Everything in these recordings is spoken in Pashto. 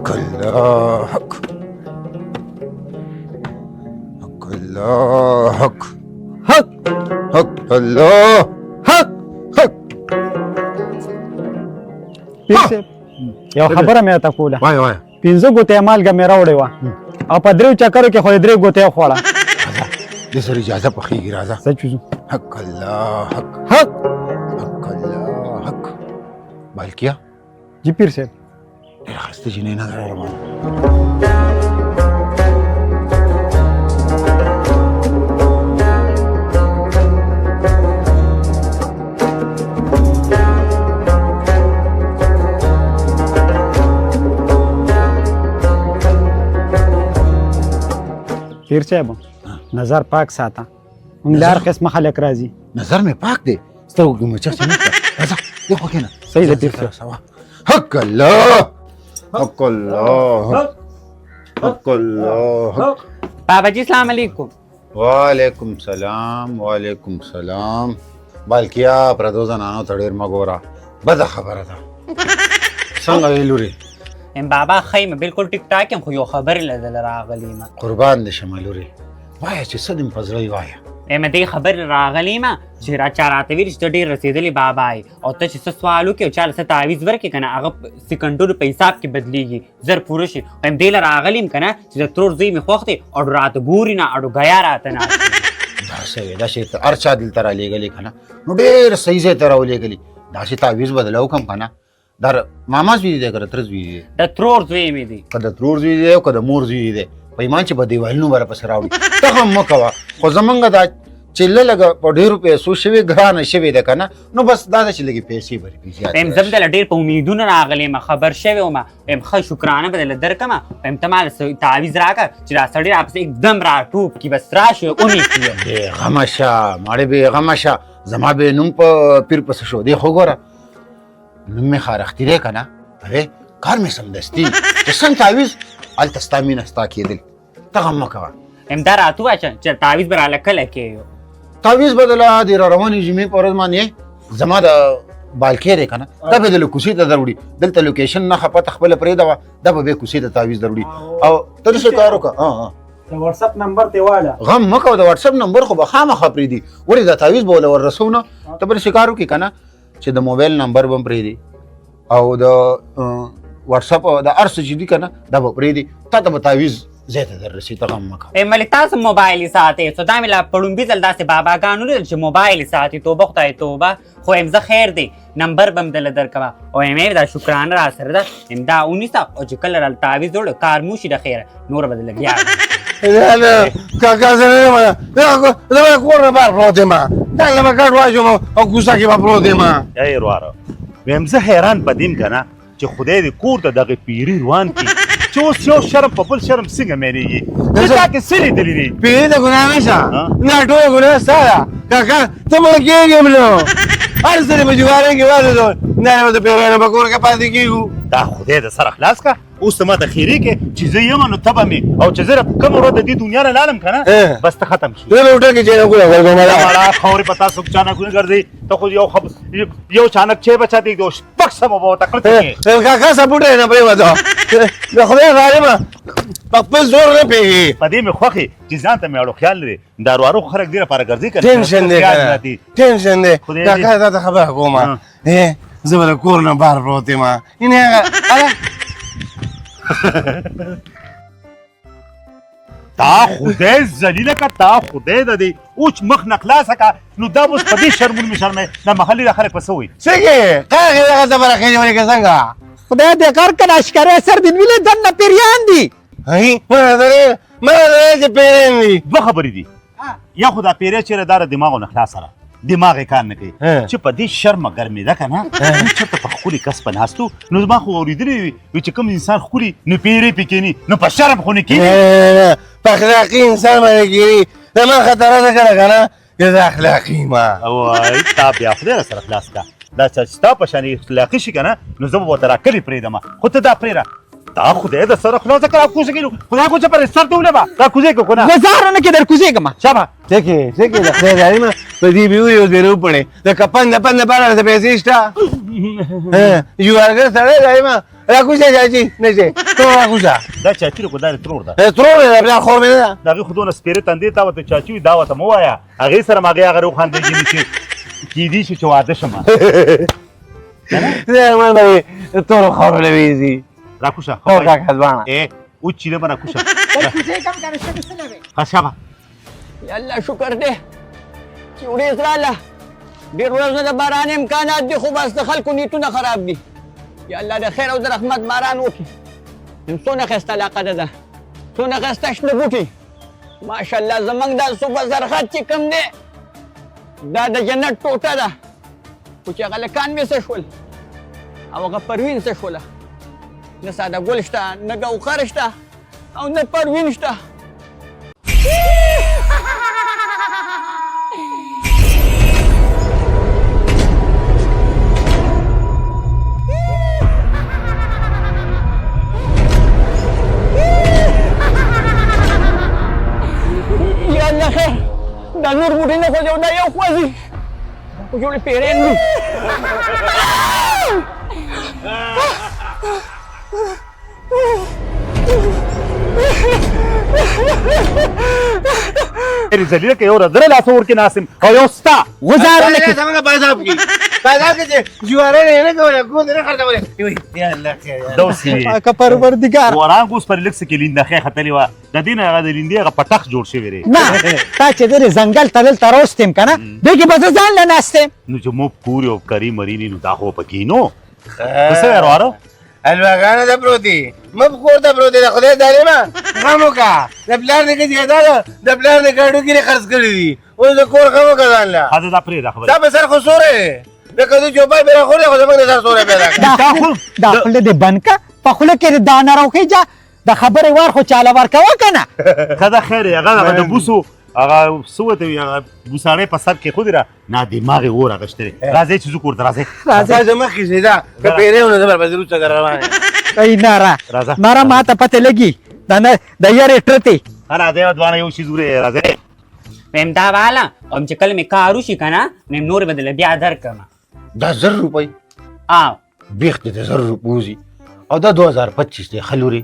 حق الله حق، حق الله حق، حق، حق الله حق، حق. پیر صاحب، یو خبره مې راته کوله. وایه وایه. 5 ګوتې مالګه مې راوړې وه او په دریو چکرو کې خو یې 3 ګوتې وخوړه. راځه، دې سره اجازه پخېږي، راځه. څه چې ځو؟ حق الله حق، حق، حق الله حق. بالکیا. جی پیر صاحب. ډېره ښایسته جینۍ نه ده را روانه؟ پیر صاحب، نظر پاک ساته، موږ له هر قسمه خلک راځي. نظر مې پاک دی، سترګو کې مې چرته نشته. راځه، دې خوا کښېنه. صحیح ده پیر صاحب. سوا. حق الله حق، الله حق، حق الله حق. بابا جی، السلام علیکم. وعلیکم سلام، وعلیکم سلام. بالکیا، پردو زنانو ته ډېر مه ګوره، بده خبره ده. څنګه یې لورې؟ ام بابا، ښه یم، بالکل ټیک ټاک یم، خو یو خبرې له دله راغلی یم. قربان دې شمه لورې، وایه چې څه دې په زړه یې، وایه. ام دې خبرې راغلی یم چې را چا راته ویل چې ته ډېر رسېدلی بابا یې او ته چې څه سوال وکړې او چا له څه تعویذ ورکړې که نه، هغه سیکنډونو په حساب کې بدلېږي، زر پوره شي. ام دې له راغلی یم که نه چې د ترور زوی مې خوښ دی او راته ګوري نه، اړو ګیا راته ناست دی. داسې وې، داسې ته هر چا دلته رالیږلی که نه، نو ډېر صحیح ځای ته راولېږلي. داسې تعویذ به دله وکړم که نه. دا ماما زوی دی که د تره زوی دی؟ د ترور زوی مې دی. که د ترور زوی دی او که د مور زوی دی، په ایمان چې په دیوالونو به راپسې راوړي. ته هم مه کوه، خو زمونږ دا چې لږه په ډېرو پیسو شوې، ګرانه شوې ده که نه، نو بس دا ده چې لږې پیسې به پرې زیاتې. ام زه به دله ډېر په امیدونو راغلی یم، خبر شوی وم. ام ښه شکرانه به دله درکړم. ام ته ما له څه تعویذ راکړه چې دا سړی راپسې اکدم راټوپ کړي، بس راشي ومې کړي. بېغمه شه ماړې، بېغمه شه. زما به نوم په پیر پسې شو دی، خو ګوره نوم مې خارښتي دی که نه، ارې کار مې سمدستي چې څنګه تعویذ هلته ستا مینه ستا کېدل. ته غم مه کوه. ام دا راته ووایه چې تعویذ به راله کله کېږي؟ تعویذ به دله د را روانې جمعې په ورځ باندې زما د بالکې دی که نه، دا به دله کوڅې ته دروړي. دلته لوکیشن نښه پته خپله پرېږده وه، دا به بیا کوڅې ته تعویذ دروړي او ته داسې کار وکړه. ها. د واتساپ نمبر ته واله. غم مه کوه، د واتساپ نمبر خو به خامخا پرېږدي. ولې دا تعویذ به ول ورسو نه، ته به داسې کار وکړې که نه چې د موبایل نمبر به هم پرېږدي او د واتساپ او د هر څه چې دي که نه، دا به پرېږدي، تا ته به تعویذ ځای ته در رسي. ته غم مه کوه. ای ملک، تاسو موبایل یې ساتئ؟ څو دا مې لا په ړومبي ځل داسې باباګان ولیدل چې موبایل یې ساتي. توبه خدای توبه. خو ام زه خیر دی، نمبر به م دله درکوه او ام دا شکرانه را سره ده. ام دا ونیسه او چې کله راله تعویذ وړو کار مو شي د خیره، نور به دله بیا. کاکا، زه نه یم، زه به کور نه بهر پروت یم، دلته به کټ واچوم او کوڅه کې به پروت یم. ای وروره، ویم زه حیران په دیم که نه چې خدای دې کور ته دغه پیری روان کړي چې اوس یو شرم په بل شرم څنګه مینېږي؟ ته تا کې څه لیدلي دي؟ پیری د ګناه نه شه، نه، ټوله ګناه ستا ده کاکا. ته مړ کېږې هم نو هر څه دې په جوارۍ کې وغځول، نه به د پیریانو په کور کې پاتې کېږو. دا خدای د سره خلاص کړه. اوس ته ما ته خیرې کې چې زه یم نو ته به مې او چې زه کوم ورځ د دې دنیا نه لاړم که نه، بس ته ختم شې. زه به هوټل کې چای نه ورکوم. مړه خاورې په تاسو چانکونه ګرځي. ته خو یو چانک چای به چا دی 600 به ورته کړل. کاکا، سپوټه نه پرېوته، د خدای ظالمه په خپل زور نه پوهېږي. په دې مې خوښې چې ځان ته مې اړو خیال لري. دا وروارو خلک دې لپاره ګرځي که نه؟ ټینشن دی خیال کنه. ساتي. ټینشن دی. خدای دې- کاکا، تا ته خبره کوم. زه به له کور نه بهر پروت یم، اینه هغه هله. تا خدای ذلیله که، تا خدای د دې اوچ مخ نه خلاصه که. نو دا اوس په دې شرمونو مې شرمې، دا محلي د خلک په څه وایي؟ څه کې قاغې دغه زبره خېژولې که څنګه؟ خدای دې غر کړه، اشکرې سر دې ویلې، دننه پیریان دي. هی، ما درې چې پیران دي. دوه خبرې دي، یا خو دا پیری چېرې دا د دماغو نه خلاصه ده، دماغ یې کار نه کوي چې په دې شرمه ګرمېده که نه، چېرته په ښکلي کس په ناست و. نو زما خو اورېدلي وي چې کوم انسان ښکلي نو پیری پې کښېني، نو په شرم خو نه کښېني. نه نه، په اخلاقي انسان باندې کېږي. زما خطره څه کړه که نه چې زه اخلاقي ما وای تا بیا خدای را سره خلاص کړه. دا چې ستا په شان اخلاقي شي که نه، نو زه به ورته راکلي پرېږدم، خو ته دا پرېږده. تا خدای د سره خلاصه کړه، کوزه کېږو. خدای کو چې پر سر دې ولبه را کوزې که نه. ګزارونه کې در کوزېږم. شابه. څه کې د خدای ظالمه په دې بیوري اوس بې نه وپړې د کفن د پن دپاره څه پیسې شته؟ جوارګر سړی دی ما راکوزه چاچي نه شي ته راکوزه. دا چاچي کو دا ترور ده. ترور دی، پلار خور مې نه ده. د هغې خو دونه سپېرې تندې تا ورته چاچي وي، دا ورته مه وایه. هغې سره هم هغې هغه روښاندېږي چې کېدی شي چې واده شم. زه ارمان به تورو خاورو له ویځي. راکوشه. هو کاکا ځوانه. ای وچې به راکوشه. کوزې کم کنه، څه نه وي. ښه شابه. یا الله شکر دی چې ورېځ راله. ډېر ورځ نه د باران امکانات دي، خو بس د خلکو نیتونه خراب دي. یا الله د خیر او د رحمت باران وکړي. نن څونه ښایسته علاقه ده، ده څونه ښایسته شنه بوټي، ماشاءالله. زموږ دا صوبه زرخط چې کوم دی دا د جنت ټوټه ده، خو چې هغه هلکان مې څه شول او هغه پروین څه شوله، نه ساده ګل شته، نه ګوهر شته او نه پروین شته. یا الله خیر، دا نور بوټي نه خوځي او دا یو خوځي، خو جوړې پیرین دي. ذلیله که یو ورځ درې لاسه ورکې ناست یم او یو ستا وزاره نه کې. زمونږ په حساب کې، په حساب کې چې جوارې نه کوله، ګوند نه خرڅولې. یا الله خیر. دا اوس پاکه پروردګار. ورانګ اوس پر لږ څه کې لیندخې ختلې وه، د دې نه هغه د لیندې هغه پټخ جوړ شوی دی. نه، تا چې درې ځنګل ته دلته راوستم که نه، دې کې به زه ځان له ناست یم. نو چې موږ کوري او کري مري نو دا خو پکې نو څه وایې وروره؟ الواګانه ته پروت دي، مه کور ته پروت دی. د خدای ظالمه غم وکړه، د پلار نیکه جایداد د پلار نیکه هډوکي دې خرڅ کړي دي، اوس د کور غم وکړه ځان له. ښځه دا پرېږده خبرې. دا په سر خو سوری دی، لکه د چوپای پرې راخورې، خو زموږ د سر سوری پیدا کړه. دا خوله دې بند کړه، په خوله کې دې دانه راوخېجه، د خبرې وار خو چاله ورکوه که نه. ښه خیر دی، هغه د بوسو هغه څه ورته وایي، هغه بوساړی په سر کې خو دې را نا دماغ یې اور اخیستی دی. راځئ چې ځو کور ته، راځئ. راځئ. دا مخکې شئ، دا که پیری و نو زه به ورپسې وروسته در روان یم. ای ناره. راځه. ناره ماته پته لګي، دا نه د یرې ټرتې. ښه راځئ دواړه یو شي ځو راځئ. وایم دا واله او چې کله مې کار وشي که نه، نو یم نورې به درله بیا درکړم. دا 1000 روپۍ؟ آو. بیخ دې د 1000 روپو وځي او دا 2025 دی. ښه لورې،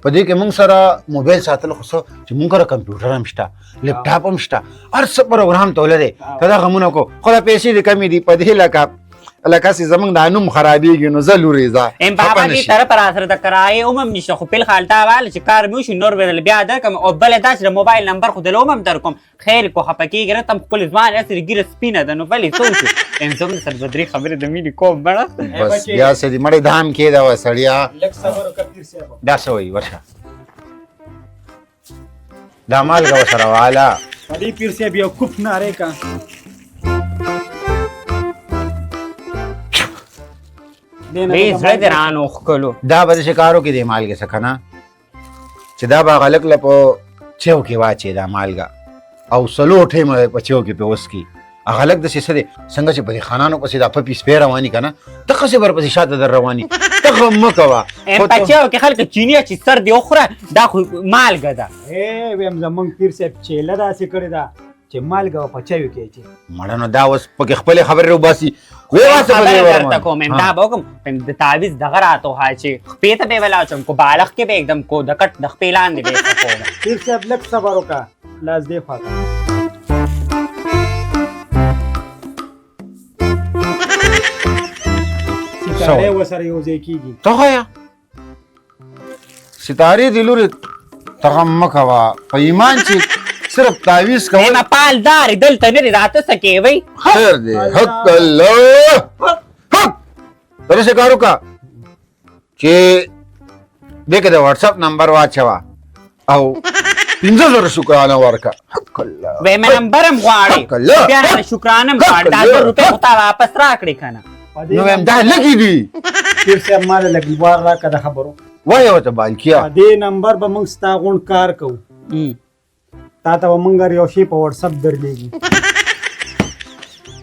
په دې کې موږ سره موبایل ساتل خو څه چې موږ سره کمپیوټر هم شته، لپټاپ هم شته، هر څه پروګرام توله دی. ته دا غمونه کو، خو دا پیسې دې کمې دي په دې لکه لکه چې زموږ دا نوم خرابېږي. نو زه لورې ځه، ام بابا دې طرف را سره د کرایې هم هم نشته، خو فلحال دا واله چې کار مې وشي نور به درله بیا درکړم. او بله دا چې د موبایل نمبر خو درله هم هم درکوم. خیر کو خفه کېږي نه، ته هم ښکلې ځوان یې، هسې ږیره سپینه ده، نو ولې څه وشو؟ ام زه هم درسره دوه درې خبرې د مینې کوم. بڼه بس بیا څه دي مړې دام کېده وه سړیه. لږ صبر وکړه پیر صاحب. دا څه وایي؟ ورشه دا مالګه ورسره واله. په دې پیر صاحب یو کوپ نارې کا. بې زړه دې رانو ښکلو. دا به داسې کار وکړي دې مالګې څه که نه، چې دا به هغه هلک له په چیو کې واچوي دا مالګه، او څلور ټیمه په چیو کې پرې وڅکي. هغه هلک داسې څه دی څنګه چې په دې خانانو پسې دا پپي سپی رواني که نه، دغسې به ورپسې شاته در رواني. ته غم مه کوه. په چیو کې خلک چیني چې سر دې وخوره، دا خو مالګه ده. ای ویم زموږ پیر صاحب چیله داسې کړې ده چې مالګه به په چایو کې اچوي. مړه نو دا اوس پکې خپلې خبرې راوباسي. وې واسه په دې خبره درته ورمان. کوم، دا به وکړم د تعویذ دغه راته وښایه چې خپې ته به یې ولا اچوم، کو بالښت کې به یې ږدم، کو د کټ د خپې لاندې به یې ښخوم. پیر صاحب لږ صبر وکړه، لاس دې خوا ته. ستارې ورسره یو ځای کېږي. ته وښیه ستارې دې لورې، ته غم مه کوه، په ایمان چې صرف تعویذ کوه. ما پالدار دلته نه دی راته څه کوي. خیر دی، حق الله حق. ته داسې کار وکړه چې دې کې د واتساپ نمبر واچوه او 5000 شکرانه ورکړه. حق الله. وایي ما نمبر هم غواړې، بیا نه شکرانه هم غواړې، دا 1000 روپۍ خو تا واپس راکړې که نه. نو وایم دا لږې دي. پیر صاحب ما له لږ وار راکړه د خبرو. وایه ورته بالکیا. په دې نمبر به موږ ستا غونډ کار کوو، تا ته به موږ یو شی په واتساپ درلېږو،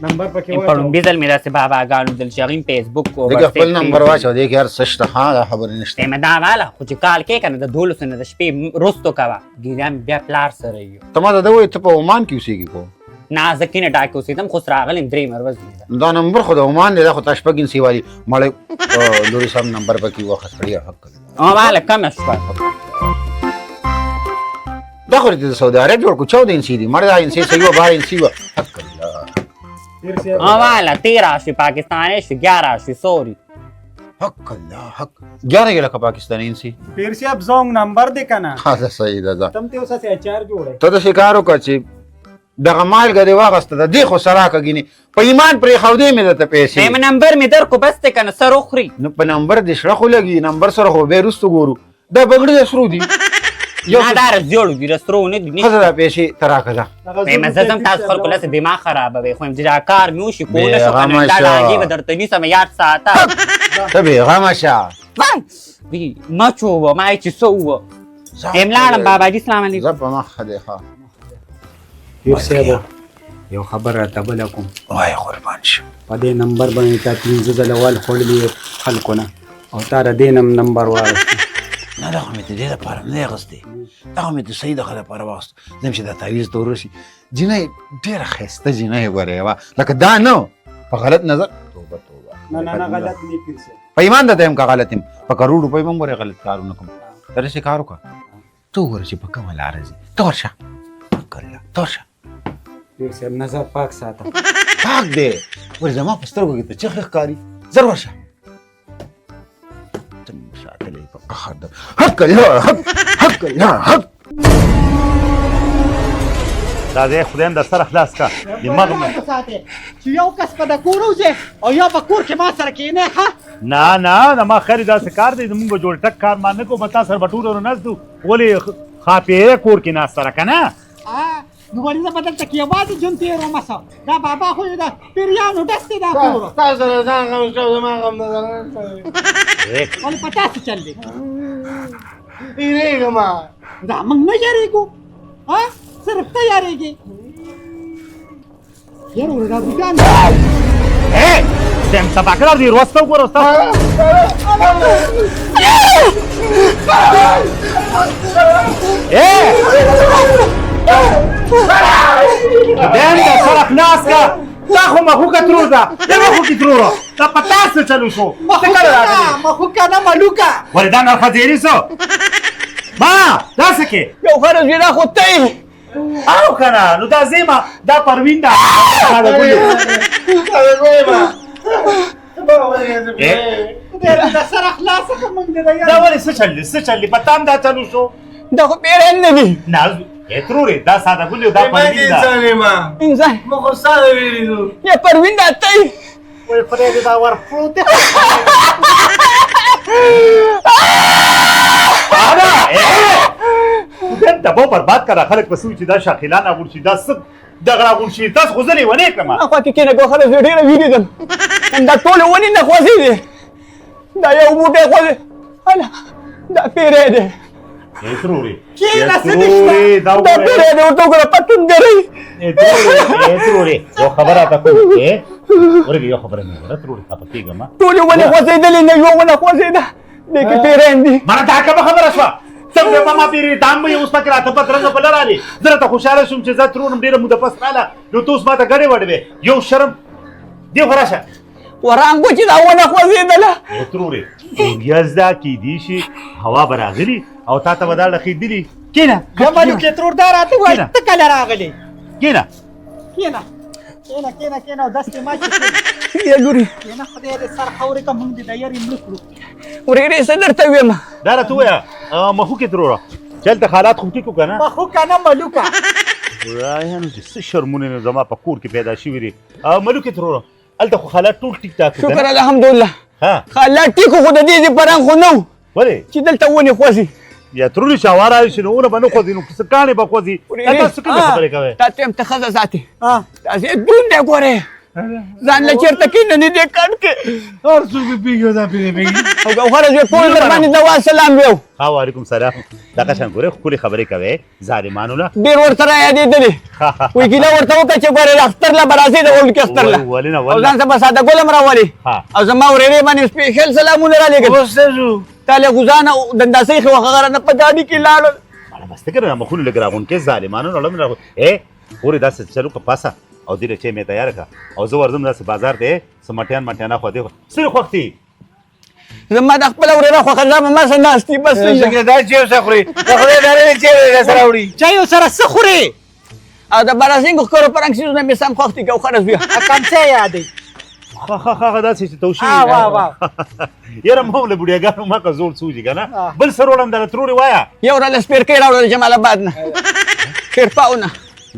نمبر پکې په واچوه. لومړي ځل مې داسې باباګانو لیدل چې هغوی فیسبوک او دې کې خپل نمبر واچوه، دې کې هر څه شته. ها دا خبرې نشته. ما دا واله خو چې کال کې که نه د دولسو نه د شپې وروستو کوه، ګیریا مې بیا پلار سره یو. ته ما ته دا وایې ته په عمان کې اوسېږې کو؟ نه زه کینیډا کې اوسېدم، خو اوس راغلی یم، درېیمه ورځ مې ده. دا نمبر خو د عمان دی، دا خو تا شپږ انسي والي مړی لوري صاحب نمبر پکې وخه سړیه. حق واله کمه شوه. دا خو دې د سعودي عرب جوړ کو، 14 انسي دي مړی، دا انسي صحیح وه، 12 انسي وه. حق الله. واله 13 شوې، پاکستاني شوې، 11 شوې، سوري. حق الله حق، 11 یې لکه پاکستاني انسي. پیر صاحب زونګ نمبر دی کنه؟ ها دا صحیح ده. ځه تم ته اوس هسې اچار جوړی. ته داسې کار وکړه چې دغه مالګه دې واخیسته، د دې خو سره راکړه، ګینې په ایمان پرېښودې مې درته پیسې. یم نمبر مې درکو، بس دی که نه سر وخوري. نو په نمبر دې شړه خو لګي، نمبر سره خو بیا وروسته ګورو. دا بګړي د سرو دي. یو نه دا زیړو دي، سرو نه دي. ښځه دا پیسې ته راکړه ځه. وایم زه ځم، تاسو خلکو لسه دماغ خرابوي، خو یم چې دا کار مې وشي کو نه شو که نه دا ډانګې به درته نیسم، یاد ساته. ته بېغمه شه. وی ما چوه ما یې چې څه ووه. یم لاړم بابا جي، سلام علیکم. ځه په مخه دی. ښه پیر صاحب یو خبر راته بله کوم. وایه قربان شم. په دې نمبر باندې تا 5 ځله وال خوړلي خلکو نه، او تا د دې نمبر واخیستی؟ نه دا خو مې د دې لپاره نه دی اخیستی، دا خو مې د صحیح دغه لپاره واخیست، ځم چې دا تعویذ ته ورسي. جینۍ ډېره ښایسته جینۍ ګورې وه، لکه دا نه په غلط نظر. توبه توبه. نه نه نه غلط نه پیر صاحب. په ایمان درته یم که غلط یم، په کروړ روپۍ به هم ګورې غلط کارونه کوم. ته داسې کار وکړه، ته وګوره چې په کومه لاره ځي، ته ورشه کله ته ورشه. پیر صاحب نظر پاک ساته. پاک دی ورې، زما په سترګو کې ته چخې ښکاري. زر ورشه. ته مې ساتلی په قهر ده. حق الله حق، حق الله حق. دا دی خدای هم در سره خلاص کړه دماغ مې. چې یو کس به د کور وځي او یا به کور کې ما سره کښېنې. ښه نه نه د ما خیر داسې کار دی، زمونږ به جوړ ټک کار ما نه کوو، به تا سره به ټول ورځ ناست وو. ولې ښاپېری کور کې ناست سره که نه؟ نو ولې زه به دلته کې یوازې ژوند تېروم؟ څه دا بابا خو یې د پیریانو ډس دی دا کور. تا سره ځان غم شو، زما غم نه. ولې په تاسو چل دی؟ یېرېږم. دا موږ نه یېرېږو، ها صرف ته یېرېږې. یاره وروره دا بوټان سم سبا کړه دې وروسته وګوره ستا. دیم د سره خلاص کا، تا خو مخوکه ترور ده، د مخوکې تروره دا په تاسو چلو شو. مخوکه نه ملوکه. ولې دا نرښځېري څه ما دا څه کې؟ یو ښه زوی دا خو ته یې. او که نه نو دا زیمه دا پروین ده. سره خلاصه که موږ دې. دا ولې څه چل دی، څه چل دی؟ په تام دا چلو شو. دا خو پیران نه دي. نه ترورې دا ساده ګل دا پروین ده. انسان یم، انسان موږ خو ستا نه وېرېدو. یا پروین دا ته یې. وایي خدای دې دا ور پروت دی. دبا برباد کړه خلک په سوچ چې دا شاخیلان اغوړ شي، دا څه دغه راغونډ شي، تاسو خو زه لیونی کړم. خوا کې کښېنه ګوښه، زه ډېره وېرېدم. دا ټولې ونې نه خوځېدې، دا یو بوټی خوځې. هله دا پیری دی. ترورې کښېنه، څه دې شته؟ دا پیری دی، ورته وګوره پتون ګرئ. ترورې یو خبره راته کوم. ورګه یو خبره مې وکړه ترورې، خفه کېږه مه. ټولې ونې خوځېدلې نه، یوه ونه خوځېده، دې کې پیریان دي. مړه دا کومه خبره شوه؟ څنګه په ما پیری دام به اوس پکې راته بدرنګ په لاره لري. زه راته خوشاله شوم چې زه ترورم ډېره موده پس راله، نو ته اوس ماته ګډې وډې وې. یو شرم دی خو راشه. ورانګو چې دا ونه خوځېدله. ترورې وریځ ده، کېدی شي هوا به راغلي او تا ته به دا لخېدلي. کښېنه. یا ملوکې ترور دا راته ووایه ته کله راغلې؟ کښېنه کښېنه کښېنه کښېنه کښېنه او دستې ما چې کښېنه. یا لورې کښېنه، خدای دې سر خاورې که موږ دې د یارې مړه کړو. ورېرې څه درته ویم؟ دا راته ووایه مخوکې تروره چې هلته حالات خو ټیک که نه؟ مخوکه نه ملوکه. خدایانو چې څه شرمونه نو زما په کور کې پیدا شوي دي. ملوکې تروره هلته خو حالات ټول ټیک ټاک. شکر الحمدلله حالات ټیک، خو د دې ځای په رنګ خو نه و ولې چې دلته ونې خوځي. یا ترورې چې هوا راشي نو ونه به نه خوځي، نو څه کاڼې به خوځي. دا تاسو کومې خبرې کوئ؟ تا ته هم ته ښځه ساتې، دا ځای دروند دی ګورې، ځان له چېرته کښېنه دې کټ کې. هر څوک پې پېږي او ځان پې نه پېږي. او ګوهره زوی ټول در باندې دوا سلام ویو. ها وعلیکم سلام. دغه شان ګورې ښکلې خبرې کوې ظالمانو له ډېر ورته را یادېدلې. وایي ګیله ورته وکړه چې ګورې اختر له به راځې د وړوکي اختر له، ولې نه او ځان ته به ساده ګل هم راولې. او زما ورېرې باندې سپېشل سلامونه رالېږل. اوس څه شو؟ تا له غوزانه دنداسۍ خو هغه رانه په ګاډي کې لاړل. مړه بس ته که نه مخونه لږ راغونډ کړې ظالمانو نړم راغونډ. خورې داسې چلو که پاسه او دې له چای مې تیاره کړه او زه ورځم داسې بازار ته، څه مټیان مټیان اخوا دېخوا څه خوښ دي. زما د خپله ورېره خوښه ده، ما سره ناست دي بس. څنګه دا چې څه خوري؟ د خدای دارې چې سره وړي چای سره څه خورې؟ او د برازینګ ښکرو په رنګ څیزونه مې سم خوښ دي که وخره زویه. کوم څه یادې؟ ښه ښه ښه، داسې چې توشي. واه واه. یاره ما هم له بوډیاګانو ما که زوړ سوځي که نه بل څه راوړم درله ترورې وایه. یو راله سپېرکۍ راوړه د جمال اباد نه، شیرپاو نه.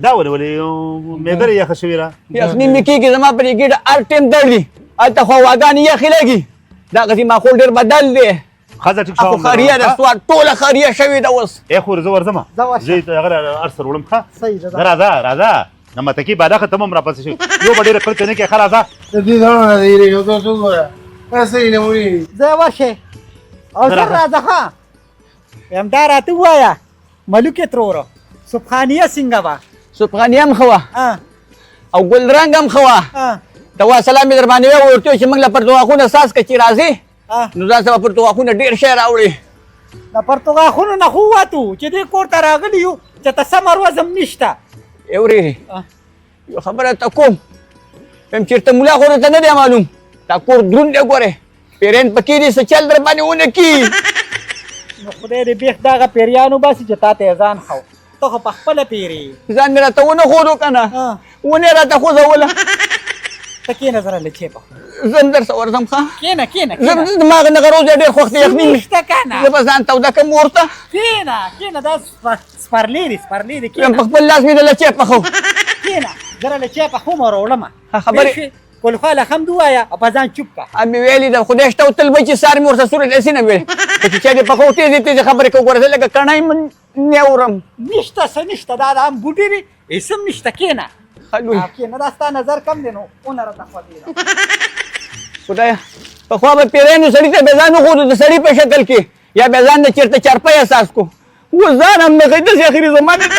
دا ولې ولې معده یې یخه شوې را؟ یخني مې کېږي، زما په دې ګېډه هر ټایم دړ دي، هلته خو هواګانې یخې لګي. دا غزي ماحول ډېر بدل دی. ښځه ټیک خو خریه ده، سوال ټوله خریه شوې ده اوس. ای خورې زه ورځم، زه هغه هر څه راوړم. ښه راځه راځه، د متکي بالغه ته هم راپسې شي، یو به ډېره کړکه نه کوې. ښه راځه. د دې زړونه نه یې یو څه وګوره، هسې یې نه وړي. زه ورشې او زر راځه. ښه همدا راته ووایه ملوکې ترور، سبحانیه څنګه وه؟ سبحانیه هم ښه وه او ګل رنګ هم ښه وه. د وا سلام مې در باندې وی، ورته چې موږ له پرتوغاښونه ساز که چې راځې نو ځان سره پرتوغاښونه ډېر شی راوړي. د پرتوغاښونو نه خو ووتو چې دې کور ته راغلي یو چې ته سمه ورځ هم نشته. ای ورېرې یو خبره ته کوم، وایم چېرته ملا خو درته نه دی معلوم، دا کور دروند دی، ګورې پیرین پکې دي، څه چل در باندې ونه کړي. نو خدای دې بېخ دغه پیریان وباسي چې تا ته یې ځان ښو، ته خو په خپله پیرې. ځان مې راته ونه ښودو که نه، ونه یې راته خوځوله. ته کښېنه زه راله چای پخوم. زه هم درسره ورځم. ښه کښېنه کښېنه کښېنه. زما هغه نغروز ډېر خوښ دی، یخني مې نشته که نه. زه به ځان توده کړم ورته. کښېنه کښېنه، دا سپرلې دي، سپرلې دي. په خپل لاس مې د له چای پخوم. کښېنه زه راله چای پخوم او راوړم. خبرې کلخوا له هم ووایه او په ځان چوپ کړه. مې ویلي د خدای شته او تل به چې سهار مې ورسره سورې لاسي نه ویل، خو چې چای دې پخوم تېزې تېزې خبرې کوه، ګوره زه لکه کڼی نه اورم. نشته څه نشته، دا د هم بوټي دي، هېڅ هم نشته. کښېنه کښېنه، دا ستا نظر کم دی نو ونه راته خوږېده. خدایه پخوا به پیرانو سړي ته بې ځان وښودو د سړي په شکل کې، یا بیا ځان د چېرته چارپۍ احساس کو، اوس ځان هم نه ښایي، داسې اخري زمانې ته.